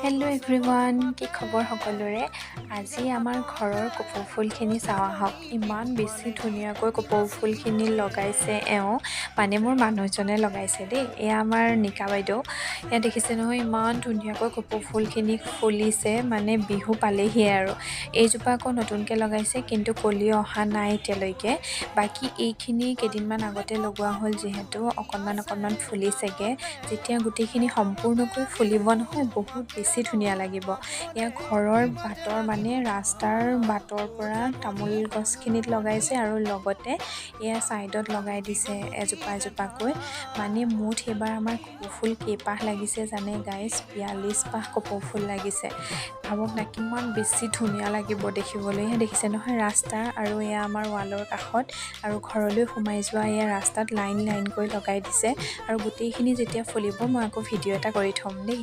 Hello' everyone, কি খবৰ সকলোৰে? আজি আমাৰ ঘৰৰ কপৌ ফুলখিনি চাওঁ আহক। ইমান বেছি ধুনীয়াকৈ কপৌ ফুলখিনি লগাইছে এওঁ, মানে মোৰ মানুহজনে লগাইছে দেই। এয়া আমাৰ নিকা বাইদেউ। এয়া দেখিছে নহয়, ইমান ধুনীয়াকৈ কপৌ ফুলখিনি ফুলিছে, মানে বিহু পালেহিয়ে আৰু। এইজোপা আকৌ নতুনকৈ লগাইছে, কিন্তু কলি অহা নাই এতিয়ালৈকে। বাকী এইখিনি কেইদিনমান আগতে লগোৱা হ'ল, যিহেতু অকণমান অকণমান ফুলিছেগৈ। যেতিয়া গোটেইখিনি সম্পূৰ্ণকৈ ফুলিব নহয়, বহুত বেছি ধুনীয়া লাগিব। এয়া ঘৰৰ বাটৰ, মানে ৰাস্তাৰ বাটৰ পৰা তামোল গছখিনিত লগাইছে আৰু লগতে এয়া ছাইডত লগাই দিছে এজোপা এজোপাকৈ। মানে মুঠ এইবাৰ আমাৰ কপৌফুল কেইপাহ লাগিছে জানে গাইজ? 42 পাহ কপৌফুল লাগিছে। ভাবক না, কিমান বেছি ধুনীয়া লাগিব দেখিবলৈ। এয়া দেখিছে নহয়, ৰাস্তা আৰু এয়া আমাৰ ৱালৰ কাষত আৰু ঘৰলৈ সোমাই যোৱা এয়া ৰাস্তাত লাইন লাইনকৈ লগাই দিছে। আৰু গোটেইখিনি যেতিয়া ফুলিব, মই আকৌ ভিডিঅ' এটা কৰি থ'ম দেই।